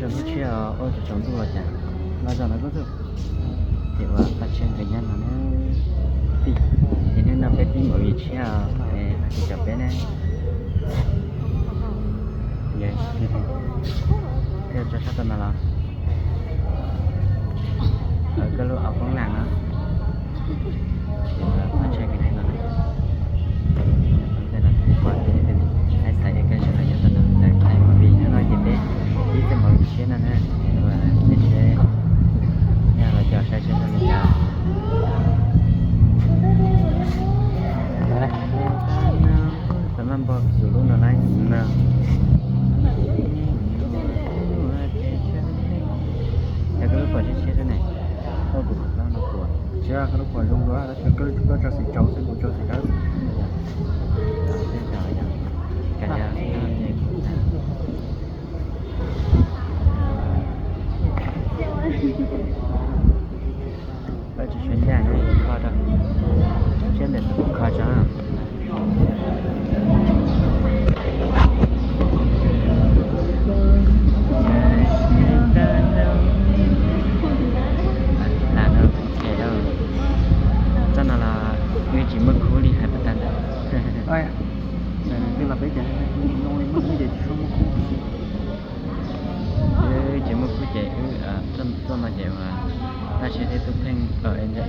Lub tshiab ua tsaus ntuj los cas, los zos no kuj txog. Ces ua paj tshiab nkawd nyob no na. Ces hnub no peb pib mus vij tshiab, ces cov peb ne, thiaj tso sab tau no los. Koj lub au poob las no. Ces paj tshiab nkawd nyob no. Ntawm no thiaj li pom tias hais xaiv ua kab sab los nyob ntawm no, ntawm thaiv movie no ces peb ib txoj movie tshiab no na, es ua nej seb nyaj los coj saib seb zoo li cas. Xav maj npog yus lub no lawm no. Yog koj lub pom tshiab tshiab xwb ne, koj kuv qhov plaub no kuv. Tsis yog koj lub pom zoo dua, tab sis koj tso xim tsaus xwb, kuv tso xim dawb. Lawv tsis tshua ncaj, kho rau, siab ntawm tus kho tso. Lam no, txoj no los wb tsis muaj khub li hais puas tag ntawd. Twb los peb ces zoo li muaj khub ces tsis tshua muaj khub. Wb tsis muaj khub ces wb, txoj no ces ua Paj Tshiab thiab Tub Pheej, Ntsa Iab,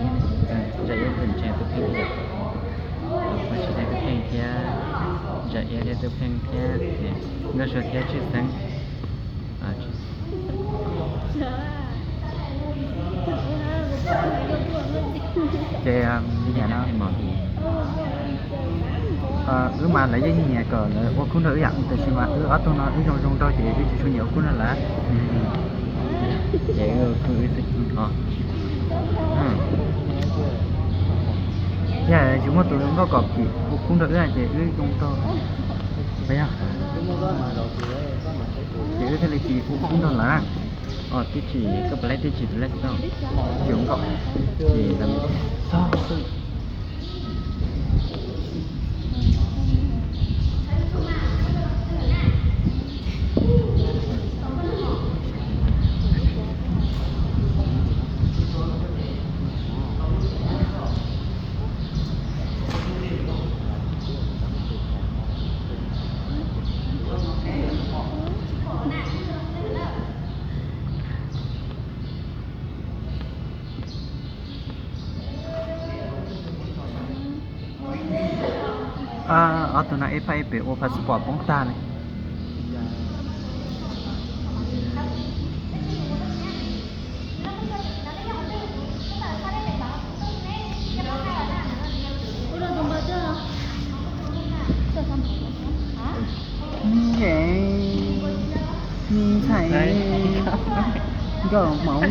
Ntsa Iab tus ntseeg Tub Pheej thiab, Paj Tshiab thiab Tub Pheej thiab, Ntsa Iab thiab Tub Pheej thiab, Nkauj Sua thiab Tswj Xeeb. Ces li cas no, wb mas lawv yeej nyiam kom lawv ua khub nrog wb yom, tiam sis mas wb ob tug no wb zoo zoo nraug ces wb tsis tshua nyiam ua khub nrog lawv. Ces wb ua khub wb xwb os. Yog tsis muaj tus zoo nkauj kom phim ua khub nrog wb ces wb zoo nraug. Yog ces wb thiaj li tsis ua khub nrog lawv. Os, tib tsis koj pom lej tib tsis tus lej tau. Tsis zoo nkauj. Ces txog xwb. Ob tug no ib phaj ib pem ua passport poob tag li. Nce, me ntxhais, nkauj hmoob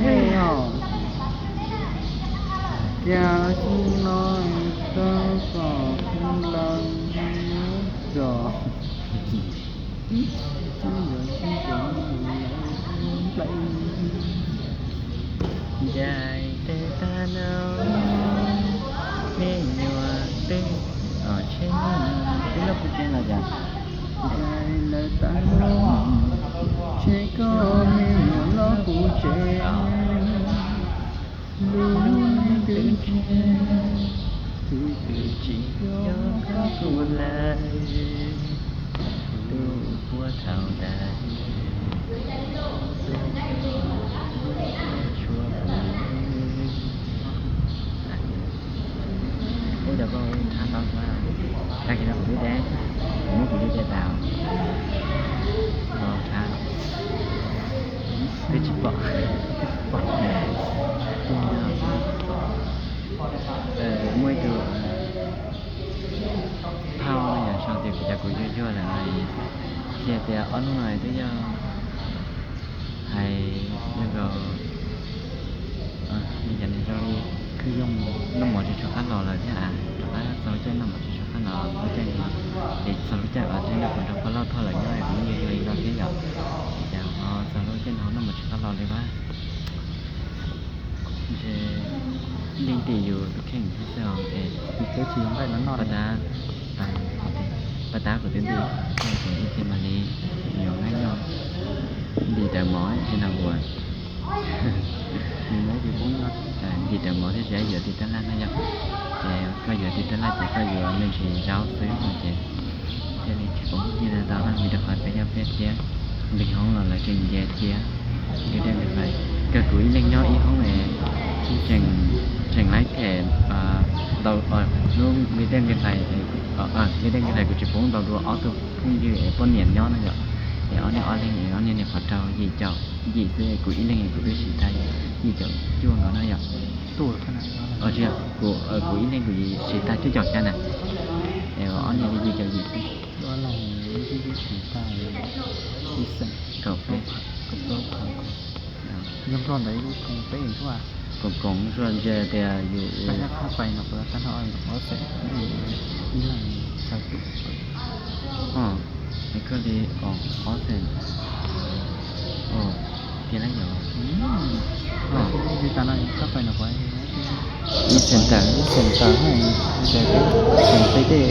os. Cas xyoo no koj pom kuv laus tso. Ncaim tes tag no, me nyuam twb, tsheb me nyuam twb loj puv tsev los cas. Ncaim lawm tag no, tsheb koj me nyuam loj puv tsev. Lub twb ntshiab, tus twb tsis nco koj kuv lawm, tus puag thaum ntawd tshuav kuv. Ub, cov koj ua thav tau xwb, tag kis no kuv twb de, kuv muab kuv li de tas, los thav, twb tsis pom, twb tsis pom. Muaj ib tug phauj yog sau tias kuv cov kuv yuag yuag lawm no, txhais tias ob hnub no twb yog hais yog nkaus li cas ne, zoo li noj mov tsis tshua qab los lawm thiab, rov qab txog lub caij noj mov tsis tshua qab los lub caij no, ces txog lub caij uas tseem nrog kuv nrog pog Lauj Thoj lawv nyob es kuv yeej yuag yuag li no thiab yom. Ces ho txog lub caij no noj mov tsis qab los li pab. Ntshe yeej tim yus tus kheej thiab xwb os. Es pab tab, pab tab kuv twb nti, ces ib txhia mam li yuav nqaij noj. Ntim rawv mov thiab no ua, ntim rawv mov thiab tsis yuav tiv tab laj no yom. Ces koj yuav tiv tab laj ces koj yuav me ntsis zaub xwb no ces thiaj li tsis poob nyiaj tau na, vim rau qhov peb nyob peb thiab, npis hoob los lawv tseem nce thiab. Kawg kuv ib leeg nyob ib hoob es tseem laib them ntau, lub vi dej nqi hlais, vi dej nqi hlais kuv tsis poob ntau dua ob tug phooj ywg es poj niam nyob no yom. Es ob niag ob leeg es ob niag niam qhov rau yim caum yim xwb, kuv ib leeg kuv twb siv tag yim caum cuaj nkaus no yom. Tsis, kuv ib leeg kuv siv tag cuaj caum xya na, es ob niag li yim caum yim xwb. Kaum peb. Koom koom zuaj ntsia tias yus, es koj li ob xees, tiag na yom. Ib xees tawm, ib xees tawm, xees peb tej,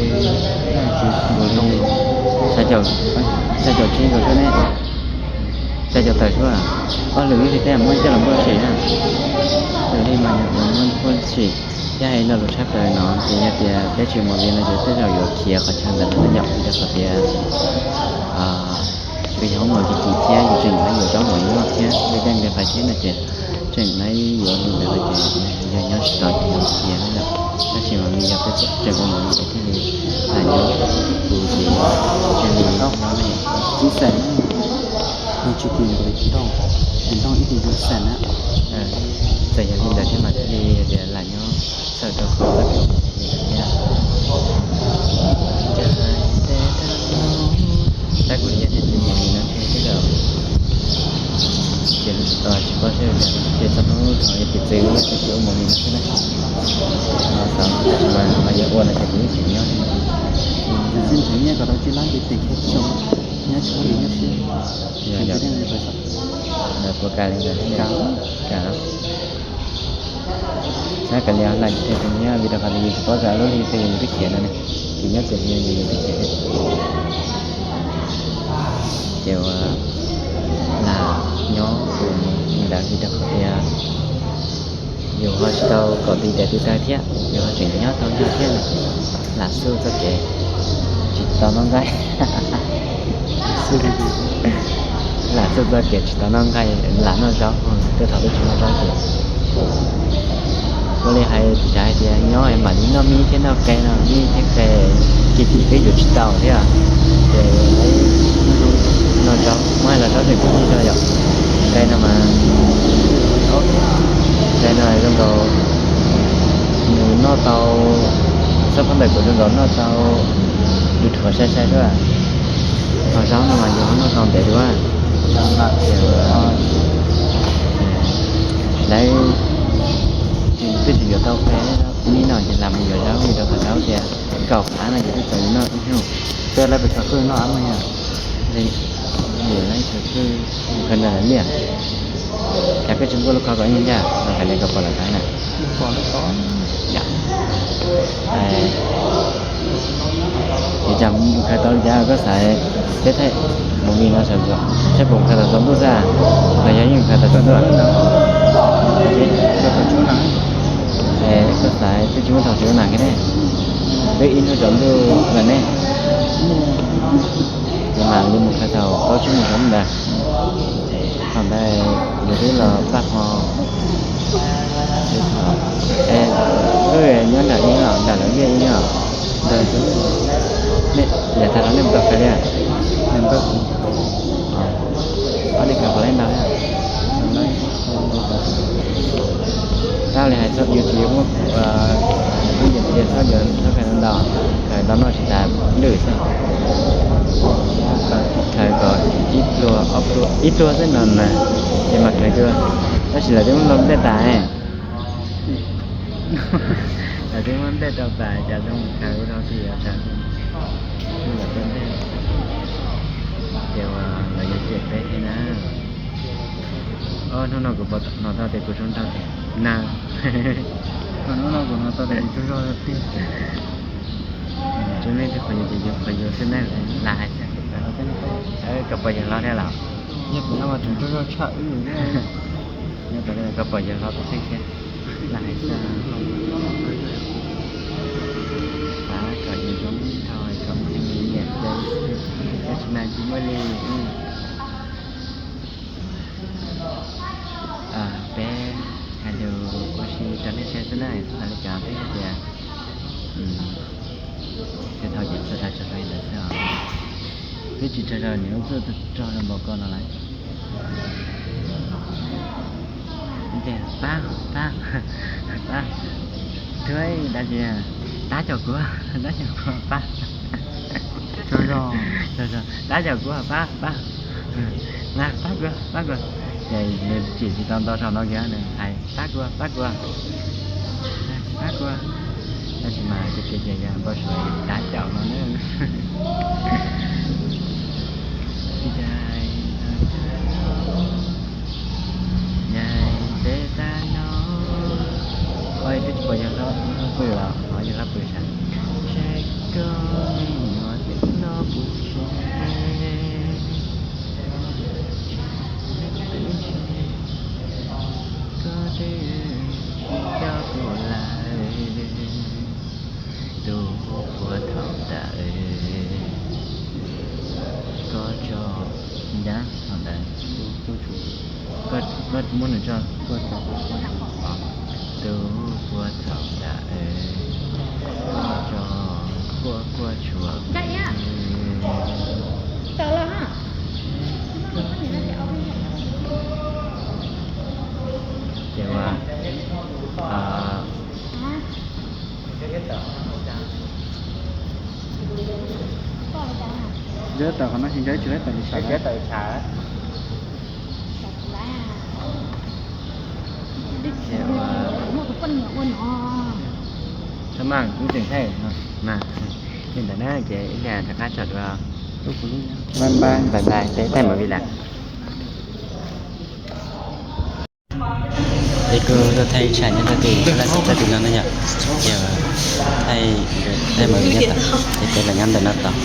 xya caum, xya caum tsib nkaus xwb ne, xya caum tawm xwb. Ob lwm ib li tej muab coj los npuaj sim na, lwm li mas yus muab npuaj sim. Thiab hais lo lus tshaj plaws no ces yog tias peb tsis mus li no ces tej zaum yuav khiav qhov chaw ntawd na yom, vim rau qhov tias peb yog hoob mos kim kim thiab yus tseem yuav zaub mov yuav noj thiab li dej nqi hlais thiab no ces tseem laib yuav li ntawd no ces yog nyob tsis tau ces yuav khiav na yom. Tab sis mas vim yog peb tseem ua movie thiaj li lam nyob, kuv ces tsis li no ne. Tsis xeem, tsis kis nkaus li tsis ntooj, tsis ntooj ib tug yuav xeem na. Txawm yog li ntawd thiab mas thiaj li tias lam nyob xaws rau qhov txoj kev li ntawd thiab. Tab kuv li yog tias tsis mus li no thiab tej zaum ces tsis paub seb tias txog hnub thaum yog piv txwv ces ua movie no xwb na. Xav mas yog ua no ces kuv yeej tseem nyob li no. Tsis nrhiav nyiaj kom tau tsib lab ces tes khiav xyoo, nyob tsis muaj li nyob siab. Puas kam li ntawd thiab? Kam. Tab kav liam lam tsis tau tus nyiam vim rau qhov tias yus tsis paub tias lub hli twg yus twb khiav no ne, tsis nyob txawm hli yus twb khiav thiab. Ces ua lam nyob ua mus li ntawd vim rau qhov tias yus ho tsis tau kom tiv daim tw tag thiab, yus ho tseem nyob tau nyob thiab no, lam xub txoj kev tsis tau noj nqaij. Lam xub txoj kev tsis tau noj nqaij, lam noj zaub, tej thaum twb tsis noj zaub ces ua li hais tsav hais tias nyob mam li noj mij thiab noj qe no, mij thiab qe kim kim twb yuav tsis tau thiab. Ces noj zaub, muab hais los zaub tseem khwv nyiaj zog yom. Qe no mas, qe no zoo nkaus nws noj tau, txog pab ntawm kuv zoo nkaus noj tau lwm rhuav sai sai xwb. Ho zaub no mas yus ho noj tau ntev dua. Lawv twb tsis yuav tau qe, ib no ces lam mus yuav zaub vim rau qhov zaub tias kaum av no ces twb txaus noj ib hnub. Peb lawv pes tsawg khwb noj av muaj yog? Lawv tsawg khwb, khwb ntawd lawv liaj. Cas koj tsis npuaj lub khov kom ib ncaj, no kav liam koj pom lawv qab na. Ces cas mus khaws tau li cas koj xav, peb thaij movie no sawv ntxov, saib puas khaws tau tsaus ntuj xwb, los yog yeej khaws tau tsaus ntuj. Koj xav twb tsis muaj thaum tsis ua nas kiag ne, twb ib hnub tsaus ntuj lawm ne. Ces mam li mus khaws thaum plaub tsib moos tsaus ntuj ntawd. Thaum ntawd yus twb los paj hmo. Wb nyob nram ib los nram lawv liaj ib os. Yav tag los nej mus tau khaws li? Ob nej khaws puas laib ntau thiab? Tab li hais txhob, yus tsis muaj, kuv nyiam tias txhob yuav txhob khaws ntau, khaws ntau noj tsis tas lwj xwb. Khaws kom ib pluag, ib pluag xwb no na, ces mam khaws dua. Tab sis lawv twb muab ntej tas, lawv twb muab ntej rau tas cas zoo mus khaws ua rau tsis yuav tshav ntej. Ces uas lawv yuav cem peb thiab na. Hnub no kuv pom hnov tau tias kuv tsaug ntau na. Hnub no kuv hnov tau tias kuv tsaug zog tiag. Tsis muaj leej twg qhuas yus ces yus qhuas yus xwb na, lam hais xwb. Koj puas yog hlob thiab los? Nyob tom no mas tseem tsaug zog tshaj wb. Nyob tom no koj pom yawg hlob peb xeeb thiab. Lam hais xwb, xav kom yus zoo dhau kom nyiam nyiam ces, tab sis mas tsis muaj li. Peb hais lus ua si rau nej saib xwb na, hais li cas peb hais tias txhua thaum ces txhua thaum tsaug zog li ntawd xwb os. Twb tsis tsaug zog niam lub txuj rog rau npaum koj no lawm. Pab, pab, pab, tuab dab tsi, tab caum kuv, tab caum kuv pab. Tab caum kuv pab, pab, pab kuv, pab kuv. Ces nws tsim tsis tau nto saum no kiag, nws hais pab kuv, pab kuv, pab kuv. Tab sis mas tiag tiag ces yog npau suav tab caum no na. Yog peb tab no, ua twb tsis pom yawg hlob pw los, yawg hlob pw sav. Tseg koj me nyuam twb no pus tseg, koj twb tsis nco kuv lawm. Tus puag thaum ntawd, koj tso ncaj thaum ntawd, koj muab nws tso. Tus puag thaum ntawd, koj tso quaj quaj tshuam. Ces ua, Nkawd tawm qhov no ces nkawd tsis tawm li tshav. Txhob maj, kuv tseem thaij mas, li ntawd na ces ib pliag rov qab tso dua. Bye bye, peb thaij movie lawm. Ces kuv tuaj thaij tsam nyob rau tim laj xom txaj tim no na yom. Ces thaij, thaij movie nyob tod, ces peb los nyob ntawm no tod.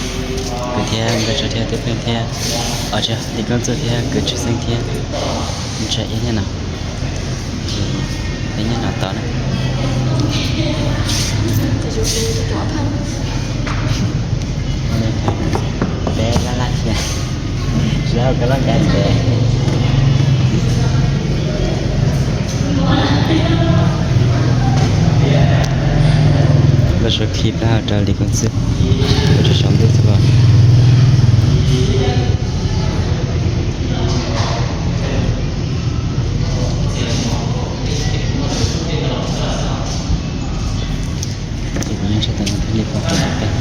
Kuv thiab Nkauj Tsua thiab Tub Pheej thiab, os tsis, Lis Koob Txuj thiab Kws Tshwj Xeeb thiab Ntsa Iab nyob no. Ces peb nyob no tod na. Peb laj laj xyas, tsis tau koj loj ncav ntev. Los suav clip rau Lis Koob Txuj, los tso saum ntuj xwb os. Ces kuv yeej tshaj tawm no thiaj li pom tau peb.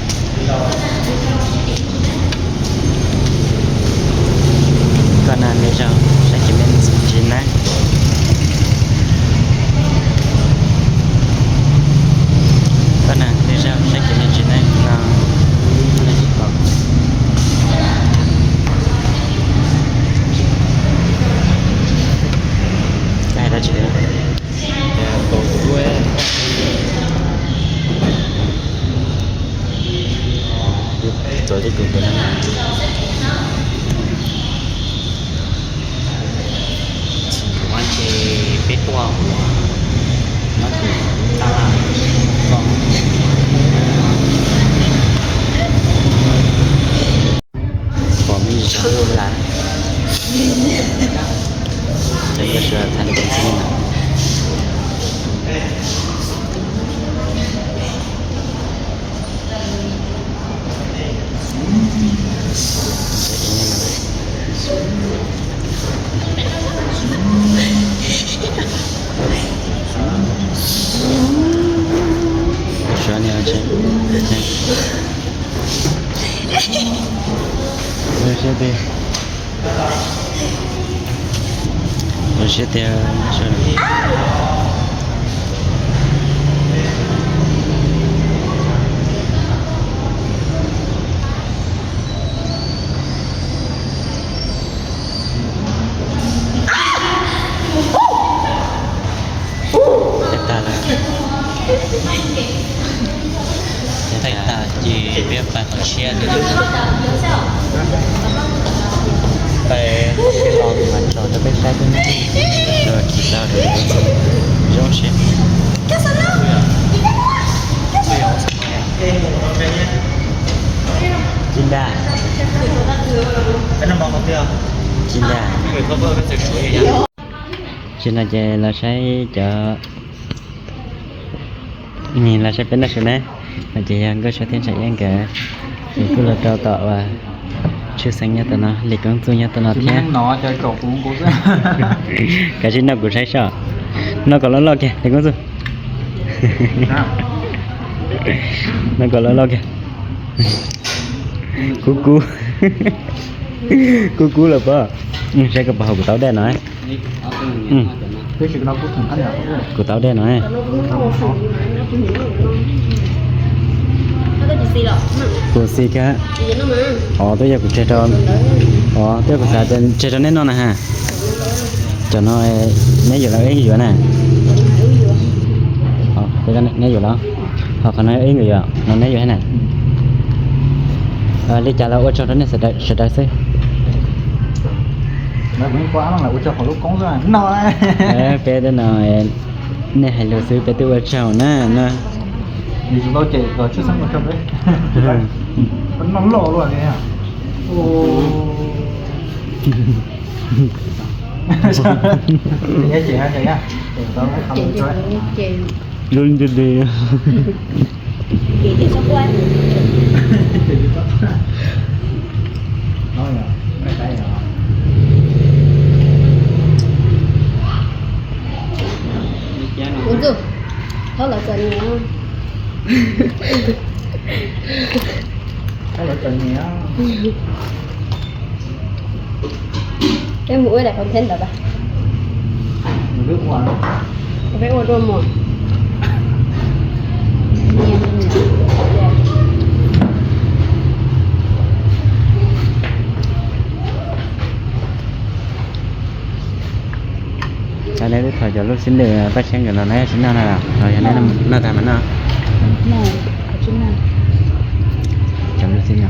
Koj na, nej zaum saib ces nej ntsis neeb. Koj na, nej zaum saib ces nej ntsis neeb no. Koj hais dab tsi? Txuas li kuv tus no. Tsis muaj ces peb tuaj, muab tus tab laj koj. Pom me ntsis tsaus ntuj lawm. Ces nkawd sawv daws tham li peb xwb na. Sawv daws, sawv daws. Zoo siab tiag. Thaij tas ces peb pais qhov tshiab li. Pais qhov tshiab no. Tsis no ces los saib cov, los saib peb noj su na. No ces yog Nkauj Suab thiab Ntshai Iab nkawd, ces kuj los rau tom uas tshwj xeeb nyob tom no, Lis Koob Txuj nyob tom no thiab. Kav tsij noj kuv saib soj. Noj kom loj loj kiag Lis Koob Txuj. Noj kom loj loj kiag. Kub kub. Kub kub lawm pob. Saib koj puas haus kuv taub dej no. Kuv taub dej no. Kuv xis kawg. Os, twb yog kuv tseg rau, os, twb yog kuv xav tias tseg rau neb noj na ha. Cov no neb yuav los wb yuav na? Neb yuav los? Ho qhov no wb yuav, no neb yuav thiab na? Li cas los ua tsaug rau nej sawv daws xwb. Peb no, nej hais lus xwb peb twb ua tsaug na no. Lub nti di. Kuv ntxuj, thaub lawv txom nyem. Thaub lawv txom nyem. Peb mus ua daim content ntawd pas. Peb ua dua mus. Neb twb thov cov lub xib nws Paj Siab nkawd los neb tsis noj na, los yog neb noj tag mas noj. Cov lub xib no.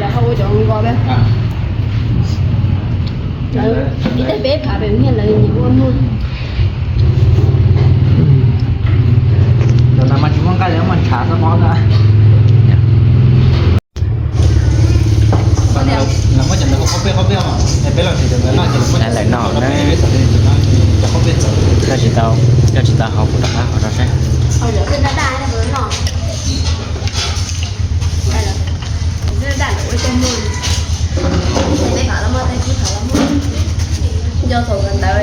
Lawv ho ua cov nqos, lawv tsis teb peb phav pem nyiaj lawv nyiam ua muag. Cov ntawd mas tsis muaj nqaij li, muaj ntshav xwb mob na. Lawv muab cov ntawd ua qhob pej qhob pej, peb los tsis cov ntawd noj ces lawv muab cov ntawd noj na. Koj tsis tau, koj tsis tau haus kuv rov qab haus rau saib. Nco thaum ntawd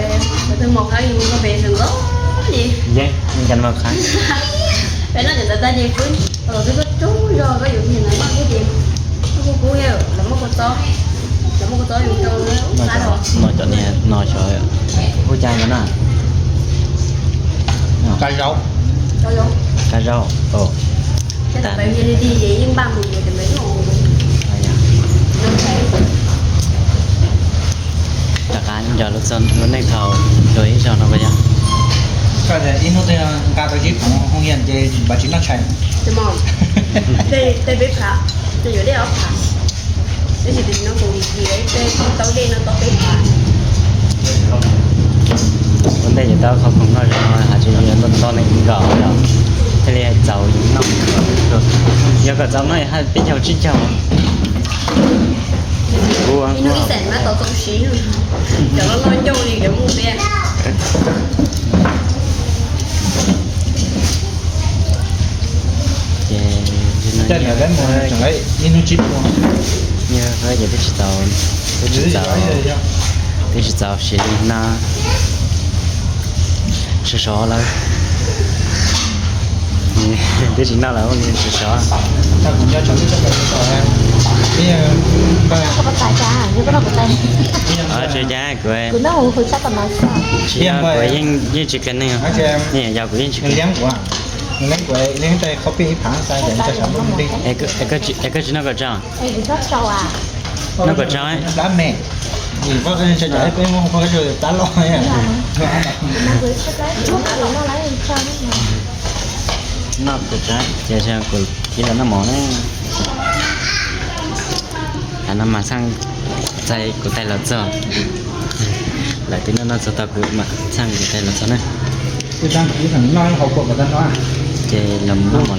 tus twg mus qhab yus nrog pem sawv ntxov li. Yeej, yeej cas noj qhab. Peb noj cov ntawd tag ces peb los twb koj tsaug zog koj yuav nyiam ntawd noj thiab ces koj kuj kub lawv muab kua txob, lawv muab kua txob yus rau qab los. No cov niag no xyov hu cas no na. Kab zaub. Kab zaub. Rov qab nco lub txog lub neej thaum hluas ib zaug no puas yog? Koj ib hnub twg nqa tau tsib phav hoo yam ces npav tsis noj tshais. Tej peb phav, yuav dej ob phav. Tab sis tam sim no kuv lim cia tej tau dej no tau peb phav. Ua ntej ces tau qhov khoom noj zoo no has tsis yog tau nees nkaum los thiaj li txaus noj. Yog kom txaus noj haj peb caug tsib caug. Ib hnub ib xees mas tau txaus siv, cov loj loj ncauj li cov muj peb. Ces ib hnub tsib puas, ces twb tsis txaus, twb tsis txaus, twb tsis txaus siv li no. Sov sov lawm. Twb tsis noj lawm sov sov. Tsis cas kuv, tsis yog kuv yeej tsis kawg neeg, yog kuv yeej tsis kawg. Es koj tsis noj kom tsau. Noj kom tsau. Noj kom tsau ces kuv ib los noj mov na. Tam no mas xaj txais kuv tais los txog. Lawv twb noj noj txog tau kuv mam txhaj kuv tais los txog na. Ces los noj mov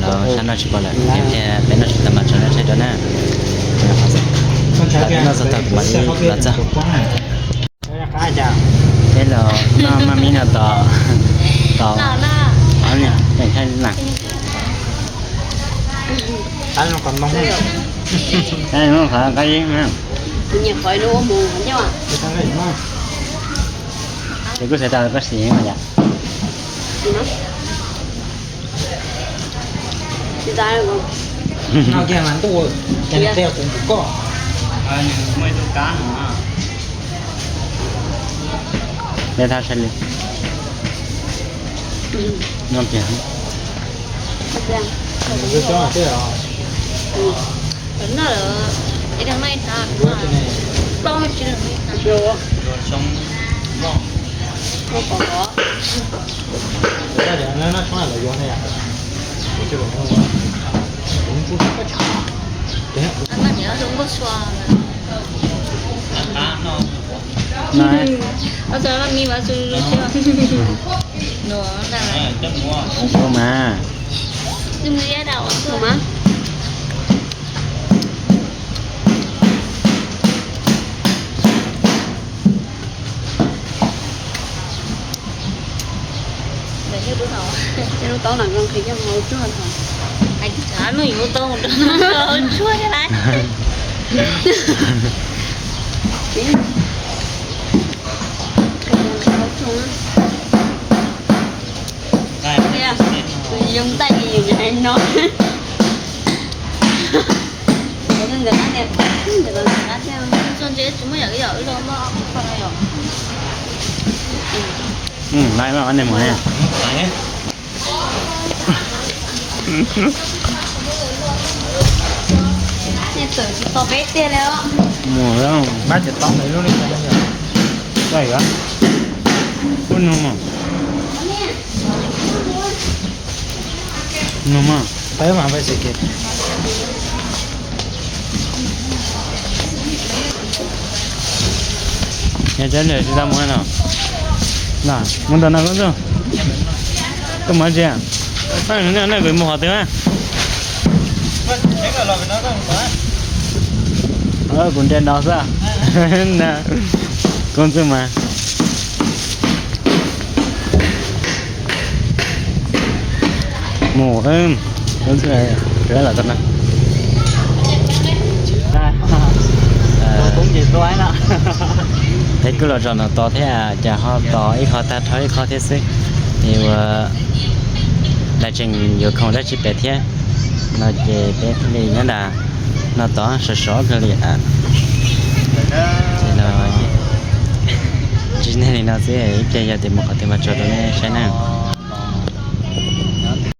los sab noj tsis pom lawm, peb noj tsis tau mas tso noj tshaib rau na. Lawv twb noj txog tau kuv mam li los txog. Peb los noj maj mib no tos, tos ob niag peem thaij na. Ces kuj xav tau koj siv mas yom. Peb thab saib li. Noj kiag. Mas. Lub taub no nqhis coj mus ua tsuag thaum. Lub taub mus rau tsuag thiab lawm. Tus zoo ntaij li yus hais no. Lawv mas ua nej mus ne. Mus, pab ces tau lub, ua nug mas. Nug mas. Yog cov nws tsis tau mus no, mus ntawm no koob txuj, koj mus tsi? Nej kuv mus qhov twg? Kuv nrhiav no xwb. Koob txuj mas. Mus, koob txuj, los tau no. Peb kuj los zaum no tos thiab, cas ho tos ib qho tag dhau ib qho thiab xwb. Es ua, lawv tseem yuav khoom dab tsi pem thiab no ces peb thiaj li nyob nram no tos sov sov kawg li. Ces los ntsib nej li no xwb, ib pliag yog tias mus qhov twg mas tso rau nej saib na.